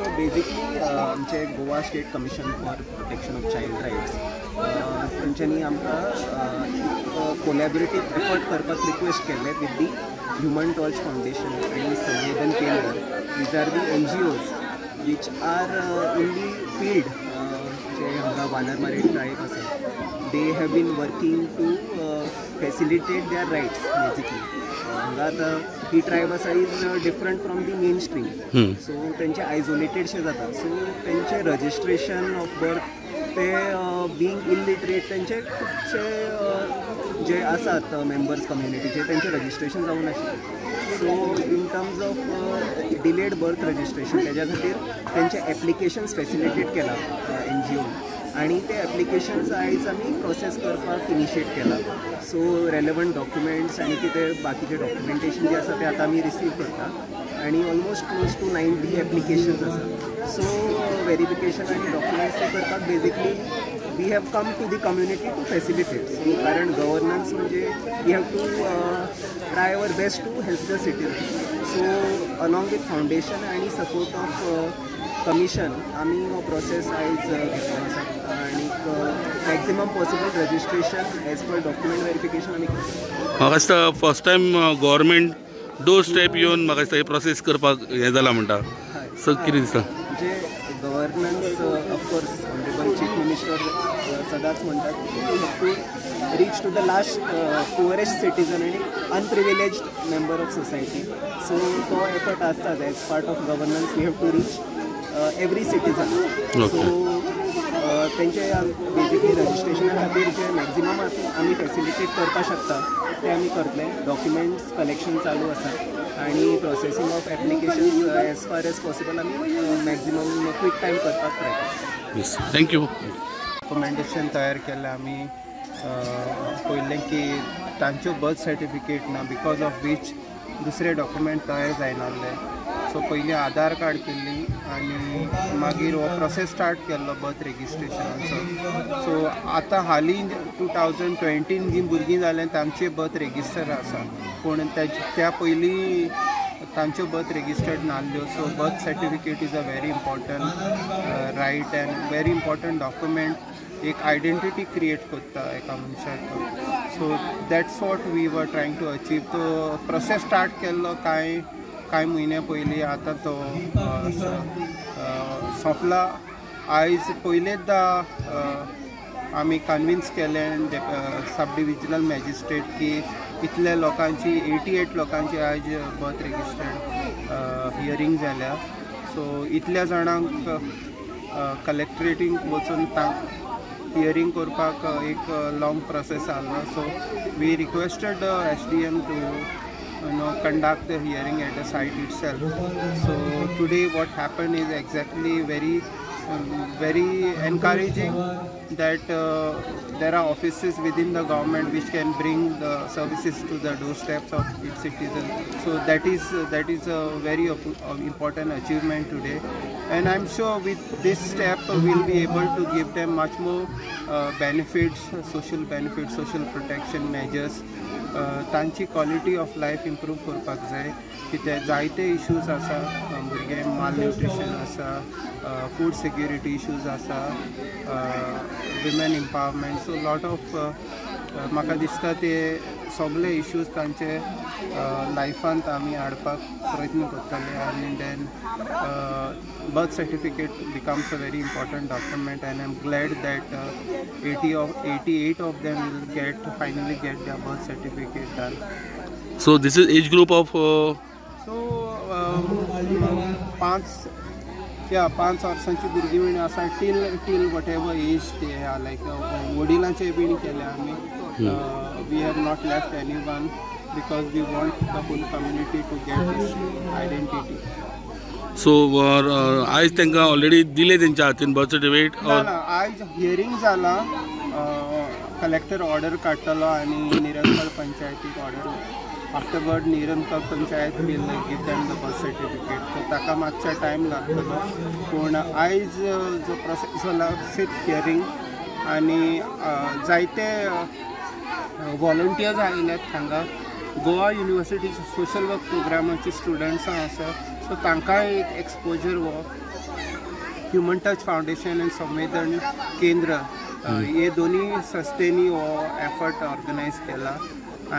So basically आमचे Goa State Commission for Protection of Child Rights तेंच्यांनी आमकां कोलॅबरेटीव effort करपाक रिक्वेस्ट केल्लें with the Human Torch Foundation आनी Samvedan Kendra. These are the NGOs which are in the field जे हांगा वानरमारी tribe आसा, they have been working to facilitate their rights. Basically हांगा आतां ही tribe आसा is different from the main stream, so तेंचे आयसोलेटेडशें जाता. So तेंचे registration of birth ते being illiterate तेंचे खुबशे जे आसात मेंबर्स कम्युनिटीचे तेंचे रजिस्ट्रेशन जावूं नाशिल्लें. So in terms of delayed birth registration तेज्या खातीर तेंचे एप्लिकेशन्स फेसिलिटेट केला एनजीओन आनी ते एप्लिकेशन्स आयज आमी प्रोसेस करपाक इनिशिएट केला. सो रेलेवंट डॉक्युमेंट्स आनी कितें बाकीचे डॉक्युमेंटेशन जे आसा ते आतां आमी रिसीव करता आनी ऑलमोस्ट क्लोज टू 90 एप्लिकेशन्स आसा. सो वेरिफिकेशन आनी डॉक्युमेंट्स ते करपाक basically we have come to the community to facilitate. So कारण गव्हर्नन्स म्हणजे we have to try our best to help the citizen. So along with foundation आनी support of commission आमी हो process आयज घेतलो आसा आनीक maximum possible registration as per document verification आमी करता. म्हाका दिसता first time government door step येवन म्हाका दिसता हे प्रोसेस करपाक हें जालां म्हणटा, सो कितें दिसता? म्हणजे governance of course honourable chief minister सदांच म्हणटात we have to reach to the last poorest citizen आनी unprivileged member of society. So तो एफर्ट आसताच as part of governance we have to reach every citizen. So तेंचे basically रजिस्ट्रेशना खातीर जे maximum आमी facilitate करपाक शकता ते आमी करतले. डॉक्युमेंट्स कलेक्शन चालू आसा आनी processing of applications as far as possible आमी मॅक्झिमम क्विक टायम करपाक ट्राय करता. Thank you. Recommendation तयार केलें आमी पळयलें की तांच्यो बर्थ सर्टिफिकेट ना, because of which दुसरे डॉक्युमेंट तयार जायनासले. सो पयलीं आधार कार्ड केल्ली आनी मागीर हो प्रोसेस स्टार्ट केल्लो बर्थ रेजिस्ट्रेशनाचो. सो आतां हालीं 2020 जीं भुरगीं जालीं तांचे बर्थ रेजिस्टर आसा, पूण त्या पयलीं तांच्यो बर्थ रेजिस्टर्ड नासल्यो. So birth certificate is a very important right and very important document, एक आयडेंटिटी क्रिएट करता एका मनशाक. So that's what we were trying to achieve. तो प्रोसेस स्टार्ट केल्लो कांय कांय म्हयन्या पयलीं, आतां तो सोंपला. आयज पयलेंदा आमी कन्विन्स केलें सब डिविजनल मॅजिस्ट्रेट की इतल्या लोकांची 88 लोकांची आयज बर्थ रेजिस्टर्ड हियरींग जाल्या. सो इतल्या जाणांक कलेक्ट्रेटीक वचून हियरींग करपाक एक लाँग प्रोसेस आहलो. So we requested SDM to conduct the hearing at the site itself. So today what happened is exactly very very encouraging that there are offices within the government which can bring the services to the doorsteps of its citizens. So that is a very important achievement today, and I'm sure with this step we'll be able to give them much more benefits, social benefits, social protection measures. तांची quality of life improve करपाक जाय. कित्याक जायते issues आसा, भुरगे malnutrition आसा, food security issues आसा, women empowerment. So lot of म्हाका दिसता ते सगळे इश्यूज तांचे लायफांत आमी हाडपाक प्रयत्न करतले. आनी then birth certificate becomes a very important document, and I am glad that 88 of them will finally get their birth certificate done. So this is age group of so 5 वर्सांची भुरगीं बीन आसा till whatever age they are, like वडिलांचे बीन केले आमी. We have not left anyone because we want the whole community to get this identity. So आयज तांकां ऑलरेडी दिले तेंच्या हातीन बर्थ सर्टिफिकेट? ना, आयज हियरींग जाला, कलेक्टर ऑर्डर काडटलो आनी निरंकल पंचायतीक order. Afterward Nirankal panchayat will give them the birth certificate. So ताका मातसो टायम लागतलो, पूण आयज जो प्रोसेस जाला सीट हियरींग आनी जायते वॉलंटियर्स आयल्यात हांगा. गोवा युनिवर्सिटीचे सोशल वर्क प्रोग्रामाची स्टुडंट्सां आसा, सो तांकांय एक एक्सपोजर हो. ह्युमन टच फावंडेशन आनी संवेदन केंद्र हे दोन्ही संस्थेनी हो एफर्ट ऑर्गनायज केला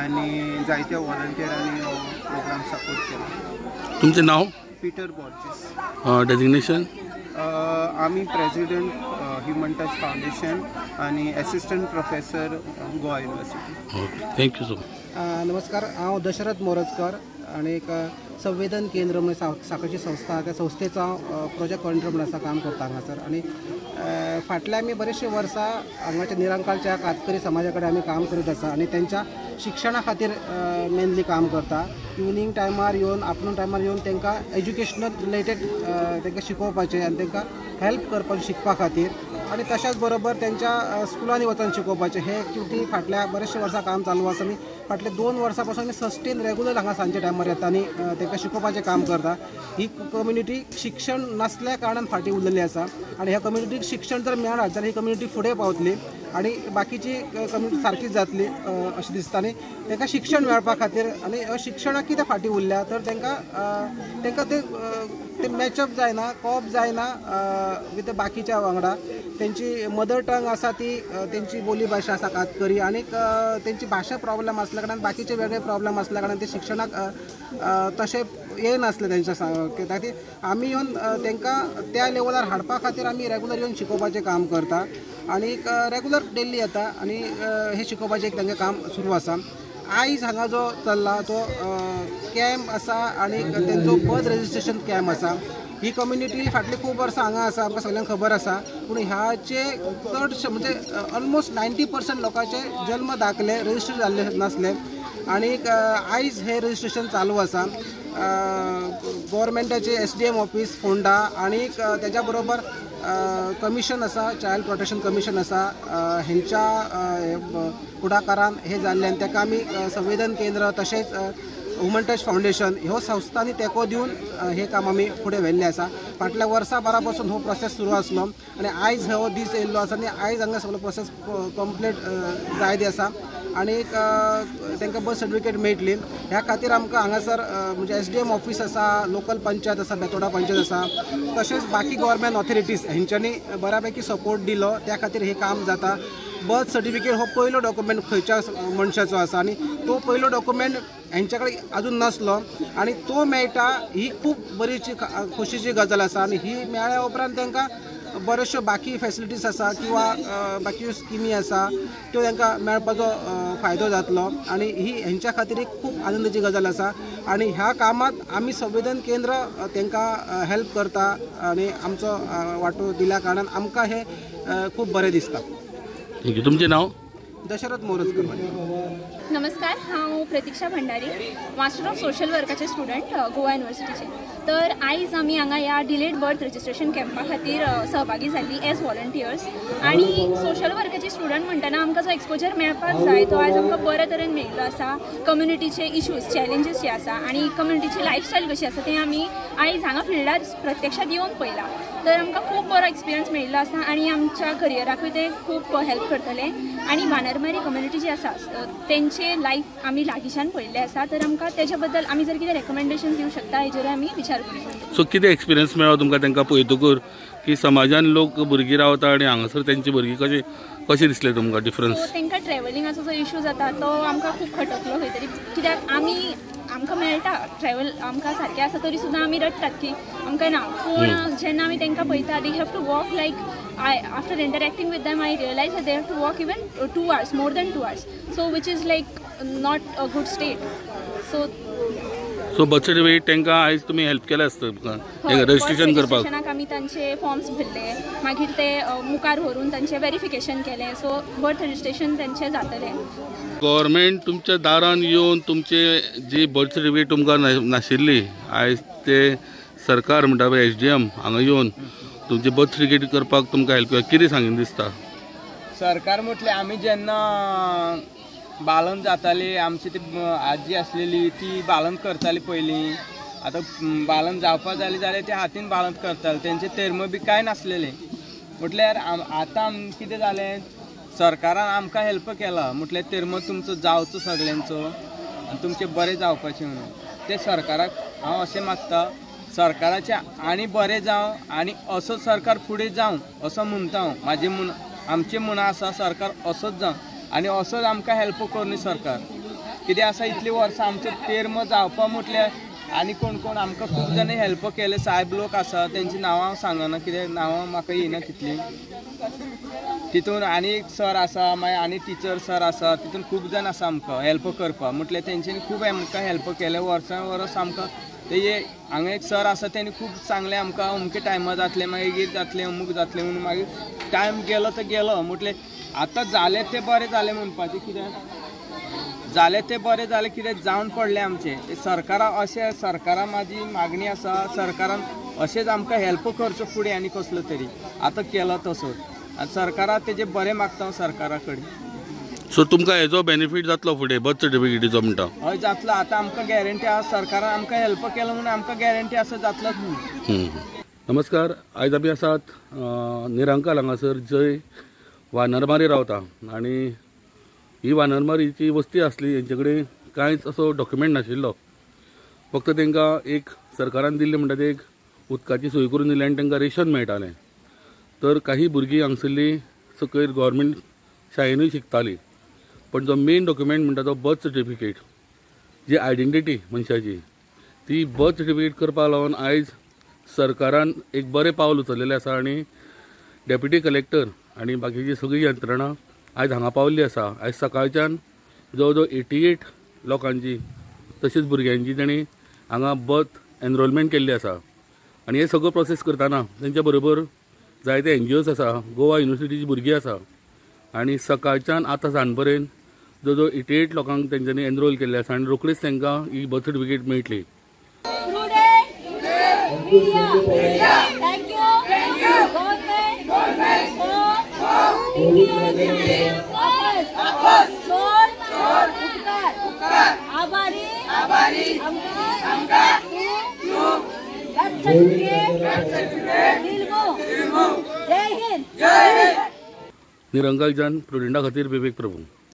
आनी जायत्या वॉलंटियरांनी हो प्रोग्राम सपोर्ट केला. तुमचें नांव? Peter Borges. Designation? आमी प्रेसिडेंट ह्युमन टच फावंडेशन आनी assistant professor Goa university. Okay, thank you so much. नमस्कार, हांव दशरथ मोरजकर आनी एक संवेदन केंद्र म्हणून साखळची संस्था, त्या संस्थेचो हांव प्रोजेक्ट कॉर्डिनेटर म्हणून आसा, काम करता हांगासर. आनी फाटल्या आमी बरेचशे वर्सां हांगाच्या निरंकालच्या कातकरी समाजा कडेन आमी काम करीत आसा आनी तेंच्या शिक्षणा खातीर मेनली काम करता. इवनींग टायमार येवन, आफ्टरनून टायमार येवन तांकां एज्युकेशनल रिलेटेड तांकां शिकोवपाचें आनी तांकां हेल्प करपाचें शिकपा खातीर, आनी तशेंच बरोबर तेंच्या स्कुलांनी वचून शिकोवपाचें. हे एक्टिविटी फाटल्या बरेचशे वर्सां काम चालू आसा आनी फाटले 2 वर्सां पासून आमी सस्टेन रेगुलर हांगा सांजच्या टायमार येता आनी तांकां शिकोवपाचें काम करता. ही कम्युनिटी शिक्षण नासल्या कारणान फाटीं उरलेली आसा आनी ह्या कम्युनिटीक शिक्षण जर मेळत जाल्यार ही कम्युनिटी फुडें पावतली आनी बाकीची कम्युनिटी सारकीच जातली अशें दिसता. आनी तांकां शिक्षण मेळपा खातीर आनी शिक्षणाक कितें फाटीं उरल्या तर तांकां तांकां ते मॅचअप जायना, कॉप जायना विथ बाकीच्या वांगडा. तेंची मदर टंग आसा ती तेंची बोली भाशा आसा कातकरी आनी तेंची भाशा प्रॉब्लम आसल्या कारणान बाकीचे वेगळे प्रॉब्लम आसल्या कारणान ते शिक्षणाक तशें येनासलें तेंच्या खातीर. आमी येवन तांकां त्या लेवलार हाडपा खातीर आमी रेगुलर येवन शिकोवपाचें काम करता आनी रेगुलर डेली येता आनी हें शिकोवपाचें एक तांचें काम सुरू आसा. आयज हांगा जो चल्ला तो कॅम्प आसा आनी तेंचो बर्थ रजिस्ट्रेशन कॅम्प आसा. ही कम्युनिटी फाटली खूब वर्सां हांगा आसा, आमकां सगळ्यांक खबर आसा. पूण ह्याचे चडशे म्हणजे ऑलमोस्ट 90% लोकांचे जल्म दाखले रजिस्टर जाल्ले नासले आनी आयज हे रजिस्ट्रेशन चालू आसा. गोवोरमेंटाचे SDM office Ponda आनी तेज्या बरोबर कमिशन आसा, चायल्ड प्रोटेक्शन कमिशन आसा, हेंच्या फुडाकारान हें जाल्लें आनी ताका आमी संवेदन केंद्र तशेंच ह्युमन टच फावंडेशन ह्यो संस्थांनी तेंको दिवन हें काम आमी फुडें व्हेल्लें आसा. फाटल्या वर्सा बारा पासून हो प्रोसेस सुरू आसलो आनी आयज हो दीस येयल्लो आसा आनी आयज हांगा सगळो प्रोसेस कंप्लीट जायत आसा आनी तांकां बर्थ सर्टिफिकेट मेळटली. ह्या खातीर आमकां हांगासर म्हणजे SDM office आसा, लोकल पंचायत आसा, बेतोडा पंचायत आसा, तशेंच बाकी गव्हर्मेंट ऑथॉरिटीज हेंच्यांनी बऱ्यापैकी सपोर्ट दिलो, त्या खातीर हें काम जाता. बर्थ सर्टिफिकेट हो पयलो डॉक्युमेंट खंयच्या मनशाचो आसा आनी तो पयलो डॉक्युमेंट हेंच्या कडेन अजून नासलो आनी तो मेळटा ही खूब बरीची खोशीची गजाल आसा. आनी ही मेळ्ळ्या उपरांत तांकां बऱ्योचश्यो बाकी फेसिलिटीज आसा किंवा बाकी स्किमी आसा त्यो तांकां मेळपाचो फायदो जातलो आनी ही हेंच्या खातीर एक खूब आनंदाची गजाल आसा. आनी ह्या कामांत आमी संवेदन केंद्र तांकां हेल्प करता आनी आमचो वांटो दिल्या कारणान आमकां हें खूब बरें दिसता. Thank you. तुमचें नांव? दशरथ मोरजकर. नमस्कार, हांव Pratiksha Bhandari, master of social वर्काचे student Goa युनिवर्सिटीचे. तर आयज आमी हांगा ह्या डिलेड बर्थ रजिस्ट्रेशन कॅम्पा खातीर सहभागी जाल्ली एज वॉलंटियर्स. आनी सोशल वर्काचे स्टुडंट म्हणटना आमकां जो एक्सपोजर मेळपाक जाय तो आयज आमकां बऱ्या तरेन मेळिल्लो आसा. कम्युनिटीचे इश्यूज, चॅलेंजीस जे आसा आनी कम्युनिटीची लायफस्टायल कशी आसा तें आमी आयज हांगा फिल्डार प्रत्यक्षात येवन पळयलां. तर आमकां खूब बरो एक्सपिरियन्स मेळिल्लो आसा आनी आमच्या करियराकूय ते खूब हेल्प करतले. आनी वानरमारी कम्युनिटी जी आसा तेंचे लायफ आमी लागींच्यान पळयल्लें आसा, तर आमकां तेच्या बद्दल आमी जर कितें रेकमेंडेशन दिवं शकता हेजेर आमी विचार करूं शकता. सो कितें एक्सपिरियन्स मेळ्ळो तुमकां तांकां पळयतकूर की समाजान लोक भुरगीं रावता आनी हांगासर तेंची भुरगीं कशें कशें दिसलें तुमकां डिफरन्स? सो तांकां ट्रॅवलिंगाचो जो इशू जाता तो आमकां खूब खटकलो खंय तरी, कित्याक आमी आमकां मेळटा ट्रॅवल आमकां सारकें आसा तरी सुद्दां आमी रडटात की आमकां ना. पूण जेन्ना आमी तांकां पळयता they have to walk like I after interacting with them I realize that they have to walk even 2 hours, more than 2 hours, so which is like not a good state. So so birth certificate तांकां आयज तुमी help केलें आसता registration करपाक? रजिस्ट्रेशनाक आमी तांचे forms भरले, मागीर ते मुखार व्हरून तांचें वेरिफिकेशन केलें, सो बर्थ रजिस्ट्रेशन तांचें जातलें. गव्हर्मेंट तुमच्या दारान येवन तुमचे जी बर्थ सर्टिफिकेट तुमकां नाशिल्ली आयज ते सरकार म्हणटा पळय SDM हांगा येवन तुमचे बर्थ सर्टिफिकेट करपाक तुमकां हेल्प कितें सांगीन दिसता? सरकार म्हटलें आमी जेन्ना बालन जाताली आमची ती आजी आसलेली ती बालन करताली पयलीं, आतां बालन जावपा जाली जाल्यार ते हातीन बालन करताले, तेंचे तेर्म बी कांय नासलेलें. म्हटल्यार आतां कितें जालें सरकारान आमकां हेल्प केला, म्हटल्यार तेर्म तुमचो जावचो सगल्यांचो आनी तुमचें बरें जावपाचें म्हणून. ते सरकाराक हांव अशें मागता सरकाराचें आनी बरें जावं आनी असो सरकार फुडें जावं असो म्हणटा हांव. म्हाजें म्हूण आमचें म्हूण आसा सरकार असोच जावं आनी असोच आमकां हेल्प करूं सरकार. कितें आसा इतलीं वर्सां आमचें तेर्म जावपा म्हटल्यार आनी कोण कोण आमकां खूब जाणांनी हेल्प केले. सायब लोक आसा तेंची नांवां हांव सांगना कित्याक नांवां म्हाका येना तितलीं. तितून आनी एक सर आसा, मागीर आनी टिचर सर आसा, तितून खूब जाण आसा आमकां हेल्प करपाक. म्हटल्यार तेंच्यांनी खूब आमकां हेल्प केले वर्सान वर्स आमकां. ते हांगा एक सर आसा तेणी खूब सांगलें आमकां अमके टायमार जातलें, मागीर कितें जातलें, अमूक जातलें म्हणून. मागीर टायम गेलो तो गेलो. म्हटलें आतां जालें तें बरें जालें म्हणपाचें, कितें जालें तें बरें जालें, कितें जावन पडलें आमचें. सरकारा अशें सरकारा म्हाजी मागणी आसा सरकारान अशेंच आमकां हेल्प करचो फुडें आनी कसलो तरी आतां केलो तसोच. आनी सरकारा तेजें बरें मागता हांव सरकारा कडेन. सो तुमकां हेजो बेनिफीट जातलो फुडें बर्थ सर्टिफिकेटीचो म्हणटा? हय जातलो. आतां आमकां गॅरंटी आसा सरकारान आमकां हेल्प केलो म्हणून आमकां गॅरंटी आसा जातलोच म्हणून. नमस्कार, आयज आमी आसात निरंकाल हांगासर जंय वानरमारी रावता आनी ही वानरमारीची वस्ती आसली. हेंचे कडेन कांयच असो डॉक्युमेंट नाशिल्लो. फक्त तांकां एक सरकारान दिल्लें म्हणटा ते एक उदकाची सोय करून दिली आनी तांकां रेशन मेळटालें. तर काही भुरगीं हांगसरलीं सकयल गव्हर्मेंट शाळेनूय शिकतालीं, पण जो मेन डॉक्युमेंट म्हणटा तो बर्थ सर्टिफिकेट, जी आयडेंटिटी मनशाची, ती बर्थ सर्टिफिकेट करपाक लागून आयज सरकारान एक बरें पावल उचललेलें आसा आनी डेप्युटी कलेक्टर आनी बाकीची सगळी यंत्रणा आयज हांगा पावल्ली आसा. आयज सकाळच्यान जवळ जवळ 88 लोकांची तशेंच भुरग्यांची तांणी हांगा बर्थ एनरोलमेंट केल्ली आसा. आनी हे सगळो प्रोसेस करतना तेंच्या बरोबर जायते NGOs आसा, गोवा युनिवर्सिटीची भुरगीं आसा आनी सकाळच्यान आतां सांज पर्यंत जवळ जवळ 88 लोकांक तेंच्यांनी एनरोल केल्ले आसा आनी रोखडीच तांकां ही बर्थ सर्टिफिकेट मेळटली. निरंकालच्यान प्रुडंटा खातीर विवेक प्रभू.